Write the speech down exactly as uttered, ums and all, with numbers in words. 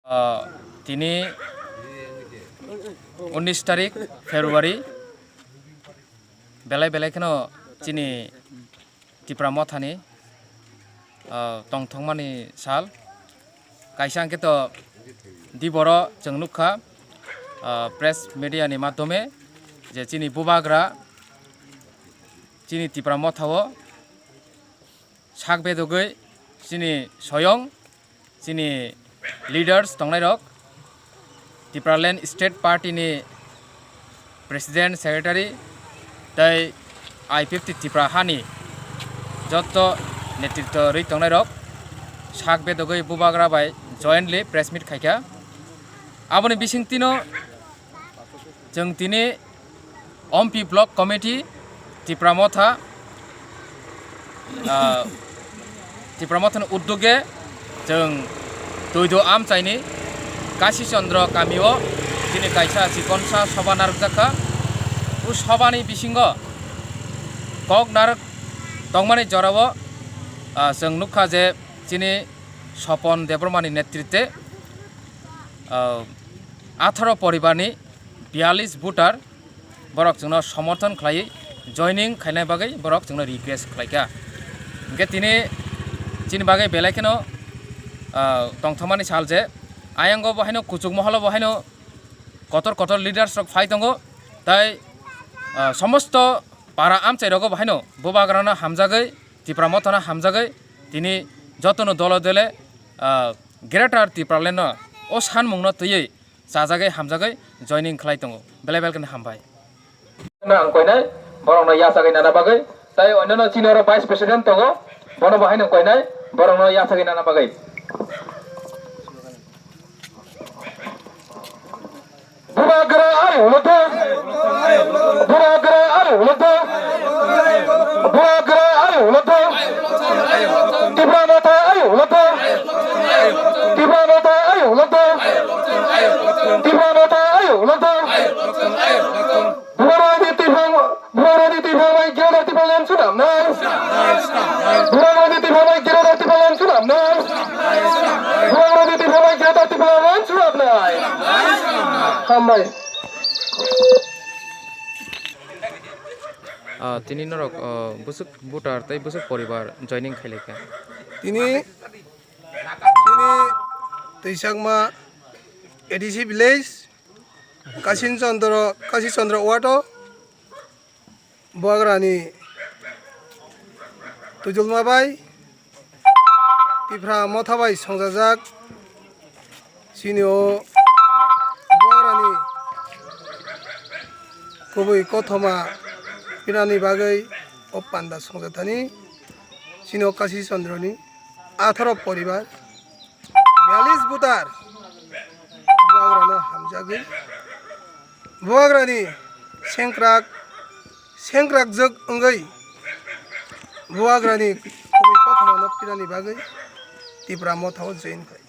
Ah, tini unis tarik February, belai belai kheno chini Tipra Mothani, ah, tongthokmani sal. Kaisa hwnkhe to diboro chwng nukha, ah, press media ni madhyome je chini bubagra chini Tipra Mothao sak bedogwi chini soyong chini leaders tongnairok, Tipraland State Party ni President, Secretary tei I P F T Tipra hani jotto netritwo rwi tongnairok sak bedogwi bubagra bai jointly press meet khaikha. Aboni bisingtwino chwng tini Ompi Block Committee, Tipra Motha, ah, Tipra Mothani uddoge chwng Tuido amchaini Kashi Chandra kamio chini kaisa chikonsa soba narwkjakha. O sobani bisingo kok narwk tongmani jorao, ah, chwng nukha je chini Sopon Debbarmani netritwe, ah, atharo poribarni biyalish voter borok chwngno somorthon khlaiwi joining khainai bagwi borok chwngno request khlaikha. Hwnkhe tini chini bagwi belai kheno, ah, tongthokmani sal je ayango bo haino kuchuk moholo bo haino kotor kotor leaders rok phai tongo, tai, ah, somosto para amchai rogo bo haino bubagrano hamjagwi, Tipra Mothano hamjagwi tini jotono dole dole, ah, Greater Tipraland no o sanmungno twiwi chajagwi hamjagwi joining khlai tongo. Belai belai kheno hambai. Ang koinai borokno yachagwi nana bagwi, tai oinano chini oro Vice President tongo, bono bo haino koinai borokno yachagwi nana bagwi. Bubagra ayuk loto. Bubagra ayuk loto. Bubagra ayuk loto. Tipra Motha ayuk loto. Tipra Motha ayuk loto. Tipra Motha ayuk loto. Bubagrani twi phang, Bubagrani twi phang bai Greater Tipraland swnamnai. Bubagrani twi phang bai Greater Tipraland swnamnai. Bubagrani twi phang bai Greater Tipraland swnamnai. Hambai. Ah, tini norok, ah, bwswk voter tei bwswk poribar joining khailaikha? Tini, tini Twisakma A D C village, Kasin Chandra, Kasin Chandra ward o Bubagrani tujulma bai Tipra Motha bai songjajak chini o Bubagrani kubui kothoma pinani bagwi o panda songjathani chini o Kasin Chandrani atharo poribar. Biyalish voter Bubagrano hamjagwi, Bubagrani sengkrak, sengkrakjwk wngwi Bubagrani kubui kothomano pinani bagwi Tipra Mothao join khai.